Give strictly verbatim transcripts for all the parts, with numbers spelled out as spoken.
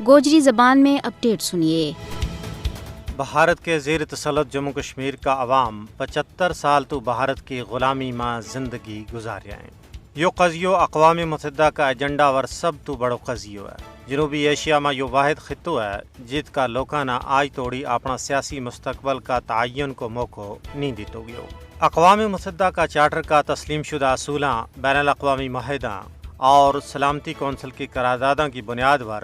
گوجری زبان میں اپڈیٹ سنیے۔ بھارت کے زیر تسلط جموں کشمیر کا عوام پچہتر سال تو بھارت کی غلامی ما زندگی گزاریا ہیں۔ یوہ قضیو اقوام متحدہ کا ایجنڈا ور سب تو بڑو قضیو ہے۔ جنوبی ایشیا ما یوہ واحد خطو ہے جت کا لوکاں نا آج توڑی اپنا سیاسی مستقبل کا تعین کو موقعو نہیں دیتو گیو۔ اقوام متحدہ کا چارٹر کا تسلیم شدہ اصولاں، بین الاقوامی معاہداں اور سلامتی کونسل کی قرارداداں کی بنیاد ور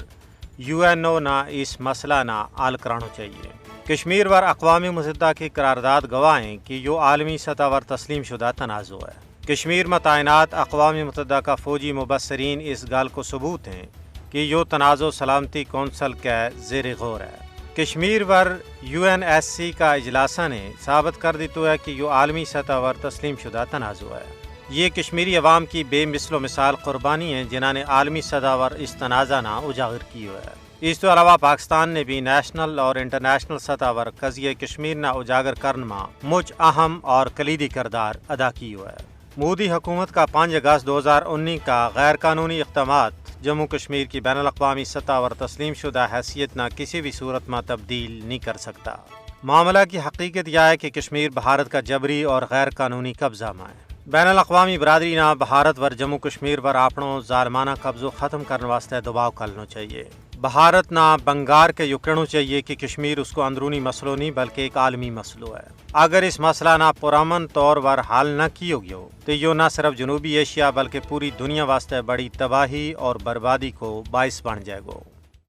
یو این او نا اس مسئلہ نا حل کرانو چاہیے۔ کشمیر ور اقوام متحدہ کی قرارداد گواہ ہیں کہ یوہ عالمی سطح ور تسلیم شدہ تنازعو ہے۔ کشمیر ما تعینات اقوام متحدہ کا فوجی مبصرین اس گل کو ثبوت ہیں کہ یوہ تنازعو سلامتی کونسل کے زیر غور ہے۔ کشمیر ور یو این ایس سی کا اجلاساں نے ثابت کر دیتو ہے کہ یوہ عالمی سطح ور تسلیم شدہ تنازعو ہے۔ یہ کشمیری عوام کی بے مثل و مثال قربانی ہیں جنہاں نے عالمی سطح ور اس تنازعہ نا اجاگر کیو ہے۔ اس تو علاوہ پاکستان نے بھی نیشنل اور انٹرنیشنل سطح ور قضیہ کشمیر نا اجاگر کرن ما مچ اہم اور کلیدی کردار ادا کیو ہے۔ مودی حکومت کا پانچ اگست دو ہزار انی کا غیر قانونی اقدامات جموں کشمیر کی بین الاقوامی سطح ور تسلیم شدہ حیثیت نا کسی بھی صورت ما تبدیل نہیں کر سکتا۔ معاملہ کی حقیقت یا ہے کہ کشمیر بھارت کا جبری اور غیر قانونی قبضہ ما ہے۔ بین الاقوامی برادری نا بھارت ور جموں کشمیر ور اپنو ظالمانہ قبضو ختم کرن واسطے دباؤ کرنو چاہیے۔ بھارت نا بنگار کے یوہ کہنو چاہیے کہ کشمیر اس کو اندرونی مسئلو نہیں بلکہ ایک عالمی مسئلو ہے۔ اگر اس مسئلہ نا پرامن طور ور حل نہ کیو گیو تو یوہ نہ صرف جنوبی ایشیا بلکہ پوری دنیا واسطے بڑی تباہی اور بربادی کو باعث بن جائے گو۔